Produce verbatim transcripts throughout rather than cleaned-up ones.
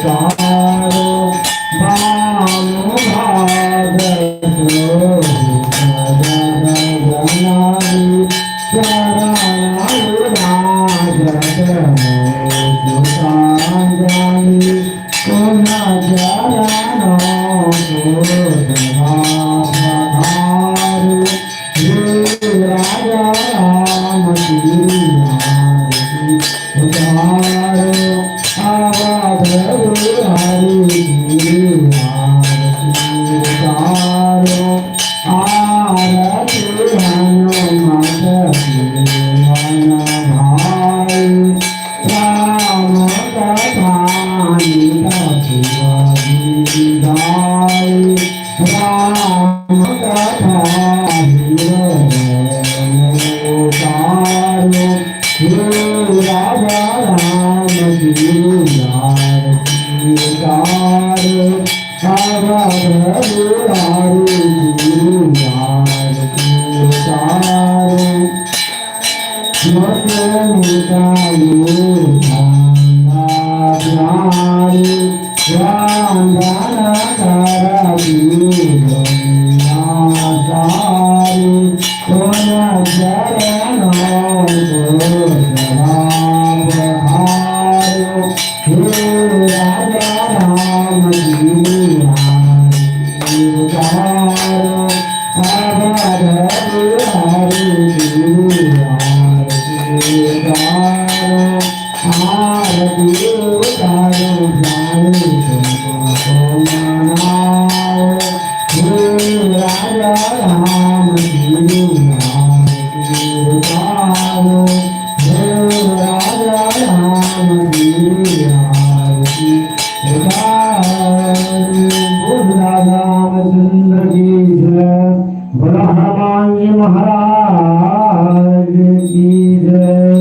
उतारो। भानु भाग शोभित जन जनादि चरण विराजत हो पुष्पांजलि। उन चरणों को सदा पधारो। हे राजा राम की आरती उतारो। अवध बिहारी की आरती उतारो। आरती हनुमत की मन भाई। राम कथा नित सुअवि गाई। राम कथा हृदय में उतारो। हे राजा राम की आरती उतारो। अवध बिहारी की आरती उतारो। मोटे मिटाई भांडा प्यारी, वंदन करती दुनिया सारी। उन चरणों को सदा पखारो। हे राजा राम की आरती उतारो। अवध बिहारी की आरती उतारो। आरती उतारो, प्यारे तुमको मनाओ। हे राजा राम की आरती उतारो। हे राजा राम की आरती उतारो। बोल राजा रामचंद्र की जय। बोला हनुमान जी महाराज की जय।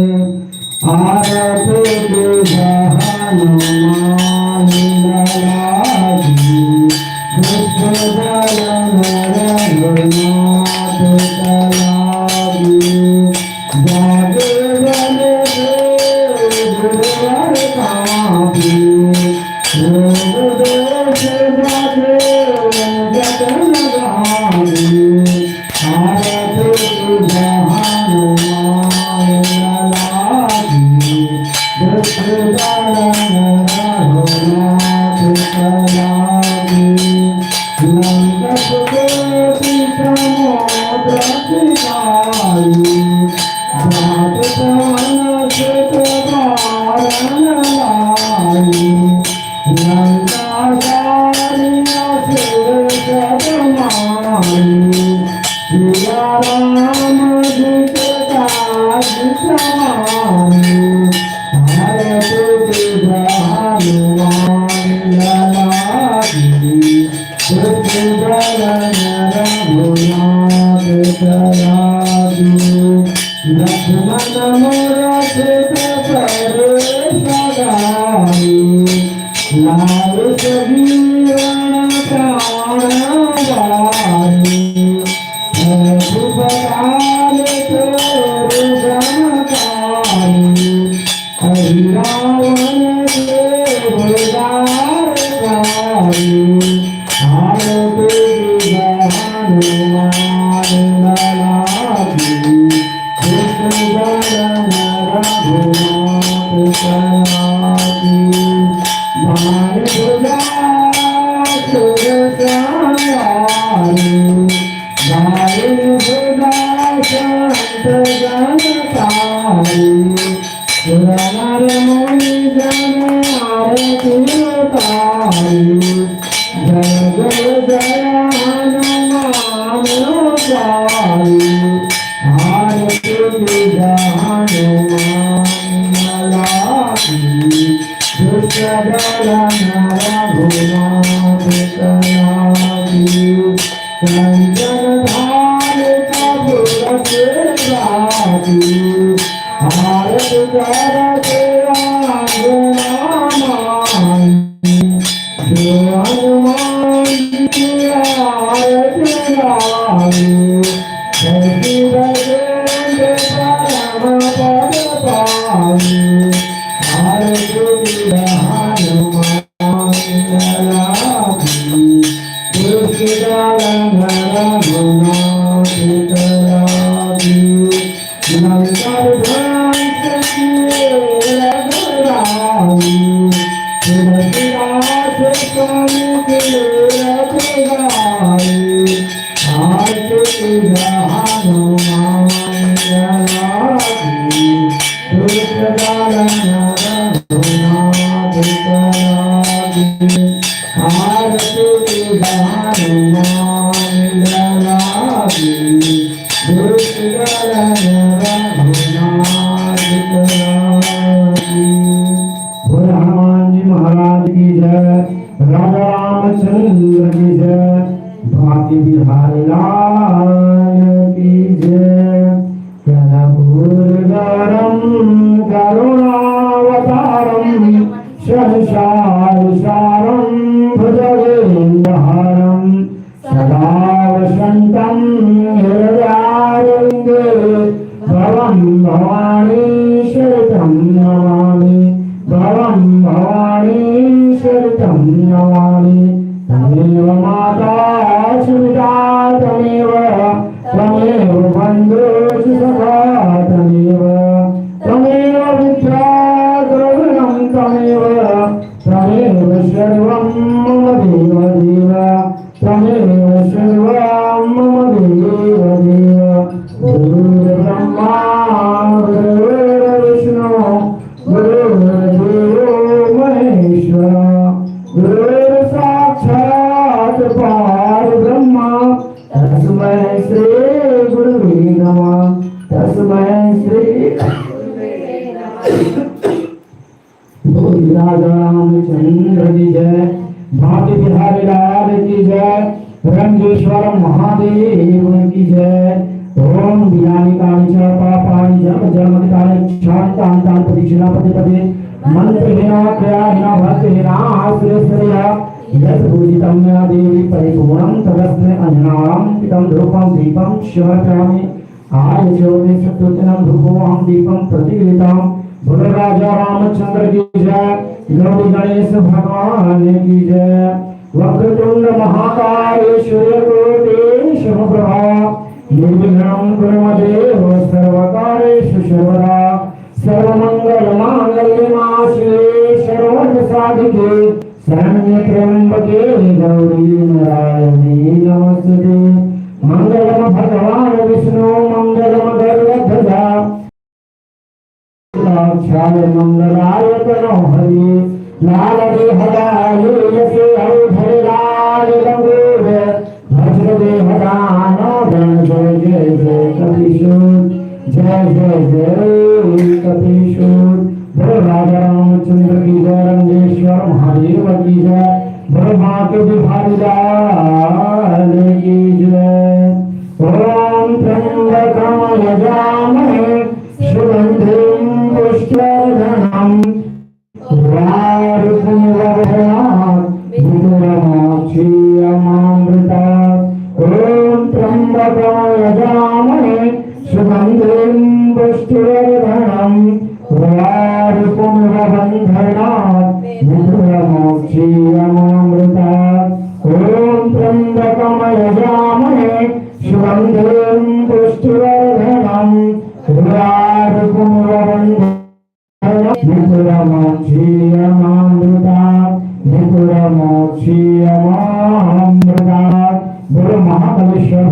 आरती कीजे हनुमान लला की, दुष्ट दल नर रघुनाथ चला की। जागे बल देव गुरुवर कांपे, रोग दोष जागे जग लगावे। आरती कीजे हनुमान लला की, दुष्ट दलन रघुनाथ चला की। लंक सुपेति प्रमोद सिखाई, जात पवन सुत बारन लाई। लंका सारी असुर सब मारी, सिया राम जी के काज सवारी। आरती कीजे हनुमान लला की, दुष्ट दलन रघुनाथ चला की। लक्ष्मण मूरत सित कर सवारी, लाय संजीवन प्राण वारी। है सुख काल तोर गुणकारी, अहि रावण के उद्धार कारी। आरती कीजे हनुमान लला की, दुष्ट दलन रघुनाथ चला की। बाण भुजा सुर संहारी, बाण भुजा संत जन तारी। सुर नर मुनि जन आरती उतारी। जय जय जय हनुमान उतारी। आरती कीजे हनुमान लला की, दुष्ट दलन रघुनाथ चला की। कंचन थाल कपूर के राती, आरत करत अंगना माई। जो हनुमान जी की आरत गाई, शशि गजेंद्र परम पद पाई। आरती कीजे हनुमान आरती विधान मान ललागी, दुष्ट जन रघुनाथ लागी। बोल हनुमान जी महाराज की जय, राजा रामचंद्र की जय, बांके बिहारी लाल की जय। कर्पूरगौरं करुणावतारं संसारसारं भुजगेन्द्रहारं सदा वसन्तं हृदयारविन्दे भवं भवानी सहितं नमामि। भवं भवानी सहितं नमामि। त्वमेव माता च पिता त्वमेव, त्वमेव बन्धु च सखा त्वमेव, त्वमेव विद्या द्रविणं त्वमेव, त्वमेव सर्वं मम देव देव, त्वमेव सर्वं मम देव देव। गुरुर्ब्रह्मा गुरुर्विष्णु गुरुर्देवो महेश्वर, गुरुर्साक्षात् परब्रह्म, तस्मै श्री गुरुवे नमः, तस्मै श्री। बोल राजा रामचंद्र की जय, बांके बिहारी लाल की जय, रंगेश्वर महादेव की जय। ओम बियानि कानि च पापानि जन्म जन्म कृतानि क्षान्तान्तान् प्रदक्षिणा पदे पदे। मंत्रहीना क्रियाहीना भक्तिहीना आश्रयश्रेया यत् पूजितं मया देवी परिपूर्णं तदस्तु मे। अंजनानां कृतं धूपं दीपं समर्पयामि। आय ज्योति सत्वतनं धूपोऽहं दीपं प्रतिगृहीताम्। बोलो राजा रामचंद्र की जय, गौरी गणेश भगवान की जय। वक्रतुंड महाकाय सूर्यकोटि समप्रभा, निर्विघ्नं कुरु मे देव सर्वकार्येषु सर्वदा। सर्वमंगल मांगल्ये मां शिवे सर्वार्थ साधिके शरण्ये त्र्यंबके गौरी नारायणी नमोस्तुते। मंगलम भगवान विष्णु मंगलम गरुड़ध्वजा। साक्षात् मंगलाय तनो हरि लाल देहदारी यसे हरि धरे लाल लंगूर वज्र देहदानो जय जय जय जय कपीसूर। जय जय जय कपीसूर। बोलो राजा रामचंद्र की जय, रंगेश्वर महादेव की जय, बोलो बांके बिहारी लाल की जय। ओम त्र्यंबकम यजामहे सुगंधिम पुष्टिवर्धनम उर्वारुकमिव बन्धनात् मृत्युर्मोक्षयेमामृतात्। ॐ त्र्यम्बकं यजामहे सुगन्धिं पुष्टिवर्धनम्। उर्वारुकमिव बन्धनात् मृत्युर्मोक्षयेमामृतात्। ॐ त्र्यम्बकं यजामहे सुगन्धिं पुष्टिवर्धनम्। उर्वारुकमिव बन्धनात् मृत्युर्मोक्षयेमामृतात्, मृत्युर्मोक्षयेमामृतात्। बोलो महाकालेश्वर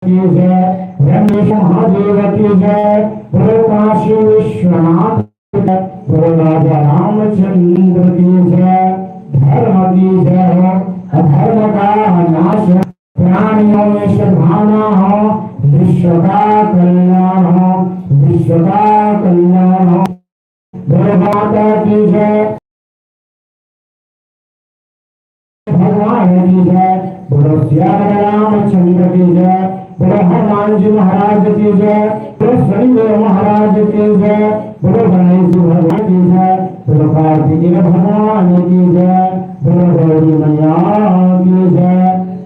की जय, रमेश महादेव की जय, बोलो काशी विश्वनाथ की जय, बोलो राजा रामचंद्र की जय, धर्म की जय हो, अधर्म का नाश हो। प्राणियों में सद्भावना हो, विश्व का कल्याण हो, विश्व का कल्याण हो। बोलो माता की जय, भगवान की जय, बोलो सियावर रामचंद्र की जय, बोलो हनुमान जी महाराज की जय, बोलो शनिदेव महाराज की जय, बोलो गणेश जी भगवान की जय, बोलो कार्तिकेय भगवान की जय, बोलो गौरी मैया की जय,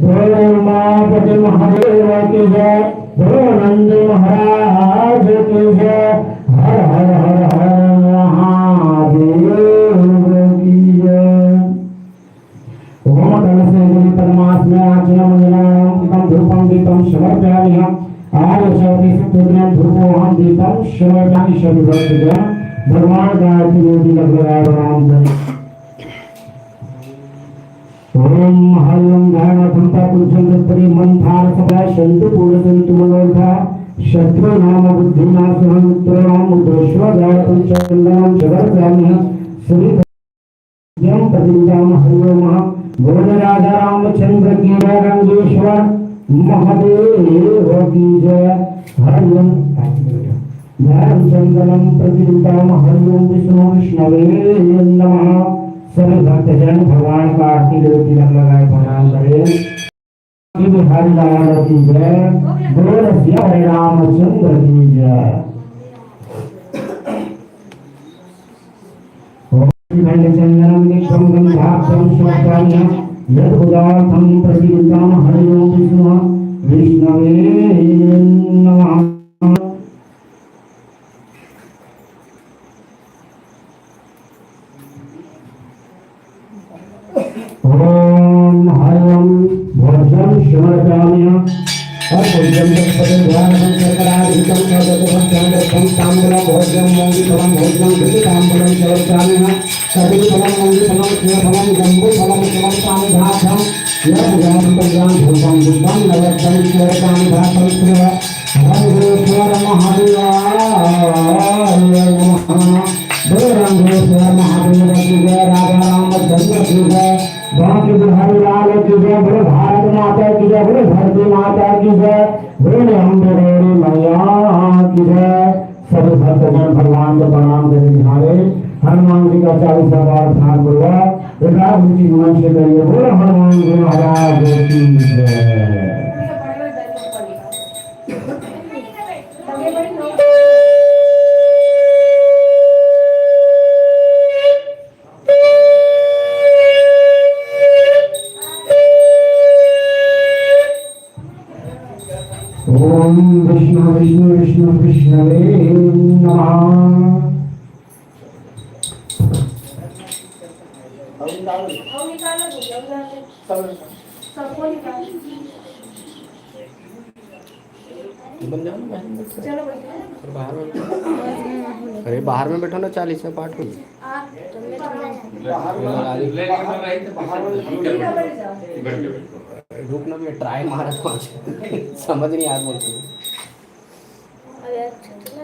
बोलो उमापति महादेव की जय, बोलो नंद महाराज की जय। हर हर हर हर महादेव की जय। ओम कलशे जल पद्मासने आचन मंगलानां कृतं धूपं दीपं समर्पयामि। आय सौति सुपुत्रं धूपोऽहं दीपं समर्पयामि। सभी भक्तजन भगवान का आरती में तिलक लगाए प्रणाम करें। ओम हरिओम धारणा धूपा पूजन तत्परे मंथार सदा संतु पूर्ण संतु मनोरथा। शत्रुनाम बुद्धिनाशनं त्रिणाम उद्देश्य जातम चंदनम समर्पयाम्यहं श्री भक्तिं प्रतिदिनं हरि ओम। बोल राजा रामचंद्र की जय, रंगेश्वर महादेव की जय। हरि ओम। ध्यान चंदनम प्रतिदिनं हरि ओम विष्णु विष्णवे नमः। सभी भक्तजन भगवान का आरती में तिलक लगाए प्रणाम करें। बिहारी लाल की जय। बोल सिया रामचंद्र की जय। ओम चंदनम दीपम गंधाभ्यम सुगंधाभ्यम यद उदार्थम प्रतिगृह्णाम हरि ओम विष्णु विष्णवे नमः। ओम हरिं भोज्यं समर्पयामि। और भोज्यं तत्पदे ध्यानं शर्कराधिकं तदभक्तं ताम्बूलं भोज्यं मौंगी फलं भोज्यं घृत ताम्बूलं समर्पयामि। कदली फलं मौंगी फलं सेब फलं जम्बू फलं समर्पयामि भाभ्यं। यद ध्यानं पंचां धूपं दीपं नैवेद्यं समर्पयामि भाभ्यं। रंगेश्वर महादेवाय नमः। बोल रंगेश्वर महादेव की जय, राजा रामचंद्र की जय, बांके बिहारी लाल की जय, बोलो भारत माता की जय, बोलो धरती माता की जय, बोलो अम्बे गौरी मैया की जय। सभी भक्तजन भगवान को प्रणाम करें, निहारे हनुमान जी का चालीसा बार ध्यान बोलवा, एकाग्र चित मन से करिए, बोलो हनुमान जी महाराज की जय। ओम विष्णु विष्णु विष्णु विष्णवे नमः। बन जाओ ना, बाहर में बैठो। चलो, बैठो। अरे, बाहर में बैठो ना, चालीसा पाठ हो। रुक ना, मैं ट्राई मारा था। समझ नहीं आ रहा बोलते।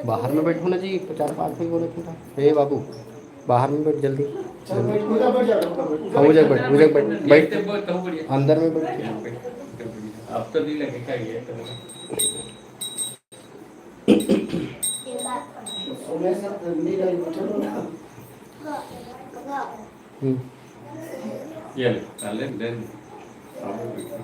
बाहर में बैठो ना जी, चार पाँच मिनट बोले पूरा। ए बाबू, बाहर में बैठ जल्दी। चल, बैठ, उधर बैठ जा, उधर बैठ, उधर हाँ, उधर बैठ। बैठ, उधर बैठ, बैठ। बैठ। अंदर में बैठ। अब तो नहीं लगेगा ये तो। सोने से तो नहीं लगे, बैठो ना। हम्म। ये ले, चल ले, दे दे। अब बैठो।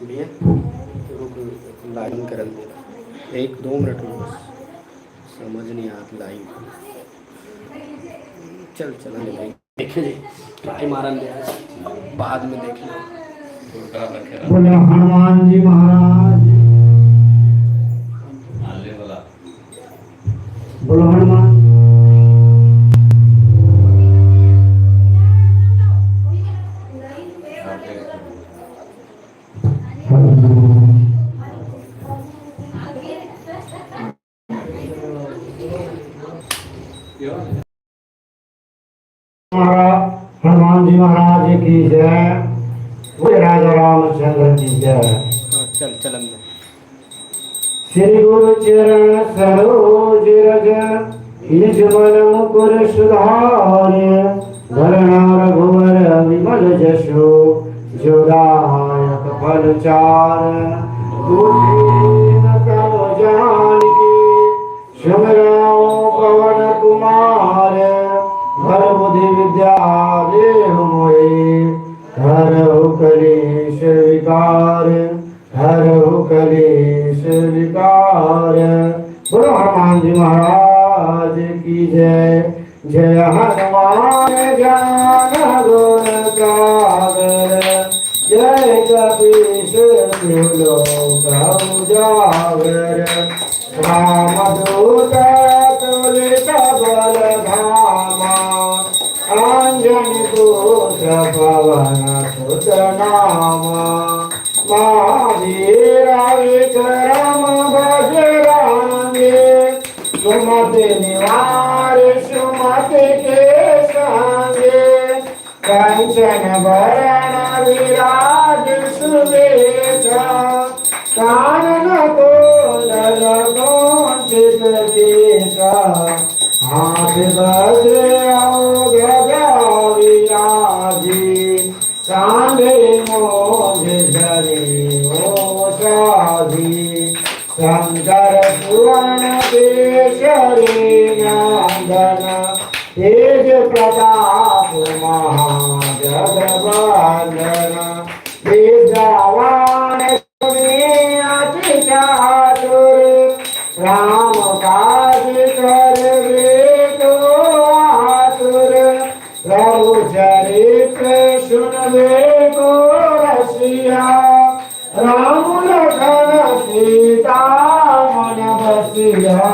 भैया, रुक, लाइन करन दे। एक दो मिनट रुक, समझ नहीं आत लाइन। चल, चलन दे भाई। देखे जी, ट्राई मारन दे आज, बाद में देख लो। बोलो हनुमान जी महाराज। बोलो हनुमान। महाराज, हनुमान जी महाराज की जय। बोले राजा रामचंद्र की जय। हाँ, चल, चलन दे। श्री गुरु चरण सरोज रज निज मन मुकुर सुधार। वरण रघुवर विमल जसु जो दायक फल चार। बुद्धि न तनु जान की सुमिरौ पवन कुमार। बल बुद्धि विद्या देहु मोहि हरहु कलेश विकार। हरहु कलेश विकार। बोलो हनुमान जी महाराज की जय। जय हनुमान ज्ञान गुण सागर। जय कपीश तिहु लोक उजागर। रामदूत अतुलित बल धामा। अंजनी पुत्र पवन सुत नामा। महावीर विक्रम बजरंगी, सुमति निवार सुमति के संगी। कंचन बरन विराज सुबेसा, कानन कुंडल कुंचित केसा। हाथ वज्र अउ गदा विराजी, कांधे मूंज जनेऊ साजी। शंकर सुवन केसरी नंदन, तेज प्रताप महाजगवंदन। विद्यावान गुणी अति चातुर, राम काज करबे को आतुर। प्रभु चरित्र सुनबे को रसिया, राम लखन सीता मन बसिया।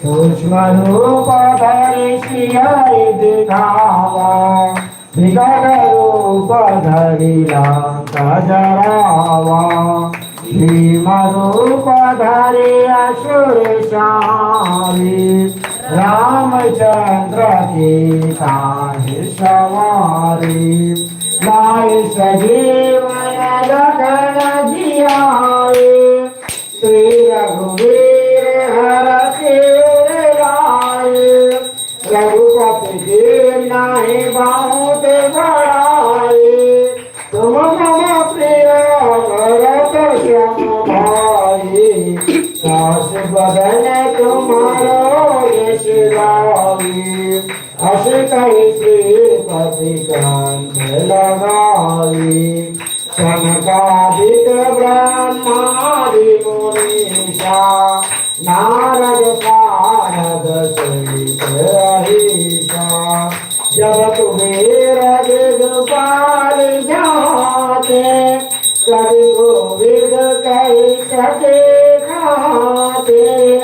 सूक्ष्म रूप धरि सियहि दिखावा, विकट रूप धरि लंका जरावा। भीम रूप धरि असुर संहारी, रामचंद्र की ताहि सवारी। लाए संजीवन लखन जियाए, श्री रघुवीर हरषि उर लाए। रघुपति कीन्हा बहुत बड़ाई, तुम मम प्रिय भरत सम भाई। दास बदन तुम्हरो यश गाई, अस कहि श्रीपति कंठ लगाई। सनकादिक ब्रह्मादि मुनीसा, नारद सारद सहित अहिसा। जब कुबेर दिगपाल जहाँ ते, कवि कोविद कहि सके कहाँ ते।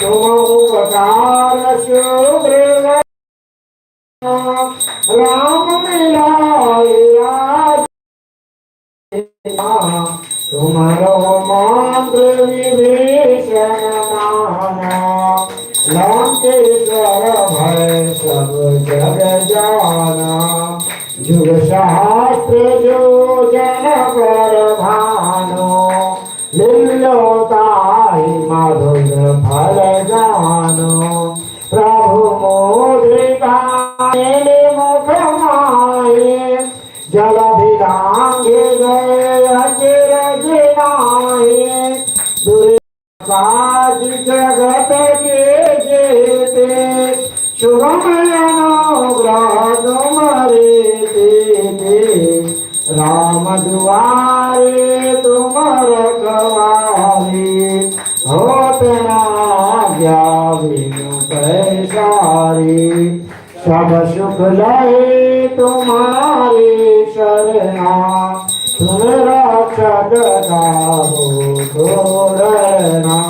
तुम उपकार सुग्रीव राम मिलाए राज, तुम्हरो मंत्र विभीषण माना। लंकेश्वर भय सब जग जाना, जुग सहस्त्र योजन पर भानु। लील्यो ताहि मधुर फल जानु, प्रभु मुद्रिका मेलि मुख माहि। जलधि लांघि गए अचरज नाहि, दुरि काज जगत के जेते, सुगम अनुग्रह तुम्हरे तेते। राम दुआरे तुम रखवारे, होत न आज्ञा बिनु पैसारे। सब सुख लहे तुम्हरी सरना, तुम रक्षक काहू को डरना।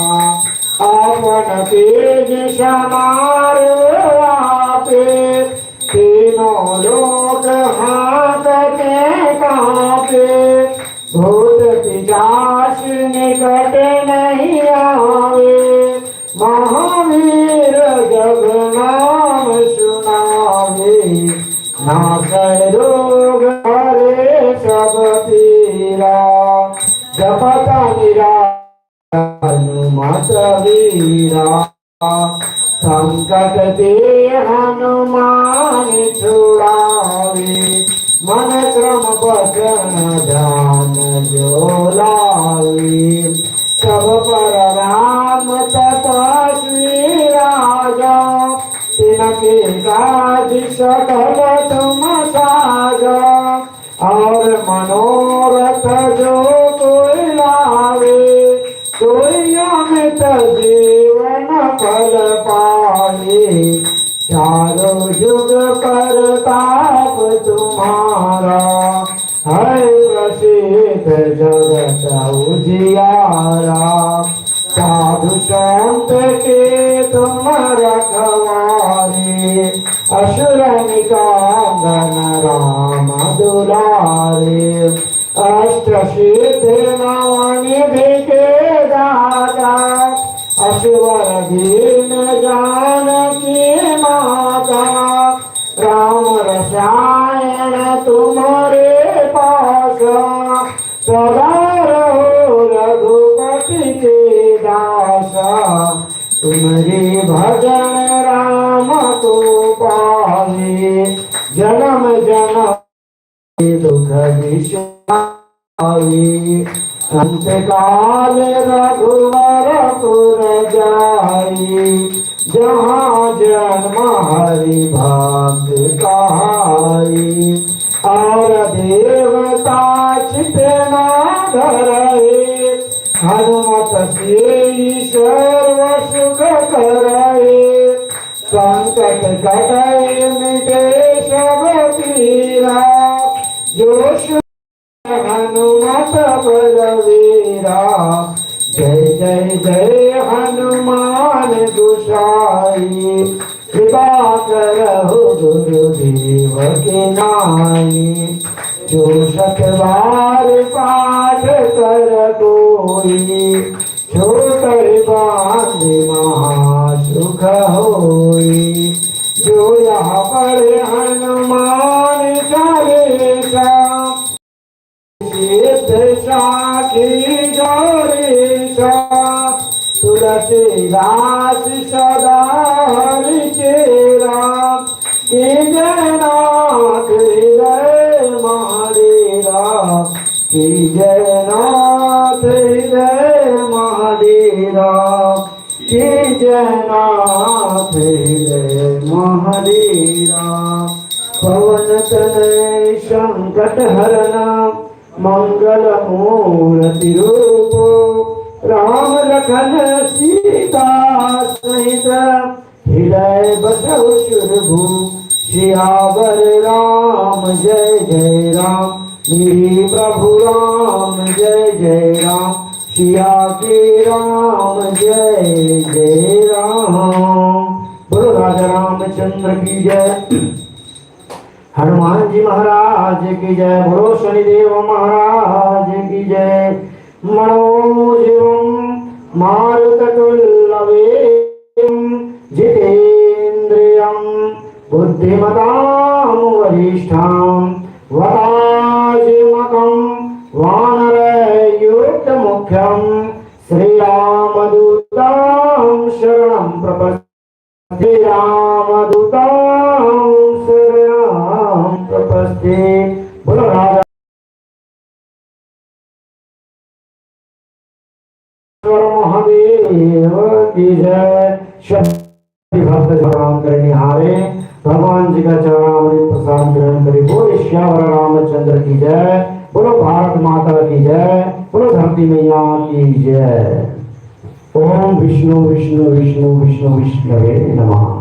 अपन तेज समारो आपे, तीनों लोक हाथ के कांपे। भूत पिशाच निकट नहीं आवे, महावीर जब नाम सुनावे। नासै रोग हरे सब पीरा, जपत निरंतर हनुमत वीरा। संकट ते हनुमान छुड़ावे, मन क्रम वचन ध्यान जो लावे। सब पर राम तपस्वी राजा, तिनके काज सकल तुम साजा। और मनोरथ जो कोई लावे, सोई अमित जीवन फल पावे। चारों जुग परताप तुम्हारा, है प्रसिद्ध जगत उजियारा। साधु संत के तुम रखवारे, असुर निकंदन राम दुलारे। अष्ट सिद्ध नवनिधि के दाता, असवर दीन जानकी माता। राम रसायन तुम्हरे पासा, सदा रहो रघुपति के दासा। तुम्हरी भजन राम को पावे, जन्म जन्म दुख बिसराई। अंत काल रघुवर पुर जाई, जहाँ जन्म हरि भक्त कहाई। और देवता चित ना धरई, हनुमत से सर्व सुख करई। संकट कटई मिटे सब पीरा, जो सुन हनुमत बलवीरा। जय जय जय हनुमान गुसाई, कृपा करहु गुरुदेव के नाई। जो शत बार पाठ कर कोई, छोकर बांध महासुख होई। जो यह पढ़े हनुमान चालीसा, सिद्ध साखी गौरीसा। तुलसीदास सदा हरि चेरा, कीजे नाथ हृदय महाडेरा। कीजे नाथ हृदय महाडेरा। कीजे नाथ हृदय महाडेरा। पवन तनय संकट हरना, मंगल मूर्ति रूपो। राम लखन सीता सहित, हृदय बसहु सुरभूप। सियावर राम जय जय राम, मेरे प्रभु राम जय जय राम। सिया के राम जय जय राम। बोलो राजा रामचंद्र की जय। हनुमान जी महाराज की जय। बोलो शनिदेव महाराज की जय। मनोजवं मारुततुल्यवेगं जितेंद्रियं बुद्धिमतां वरिष्ठं वातात्मजं वानरयूथमुख्यं श्रीरामदूतं शरणं प्रपद्ये। श्रीरामदूतं शरणं प्रपद्ये। बोलो राजा महादेव की जय। सब भक्त प्रणाम करने हारे, भगवान जी का चरणामृत प्रसाद ग्रहण करें। बोलो सियावर रामचंद्र की जय, बोलो भारत माता की जय, बोलो धरती मैया की जय। ओम विष्णु विष्णु विष्णु विष्णु विष्णवे नमः।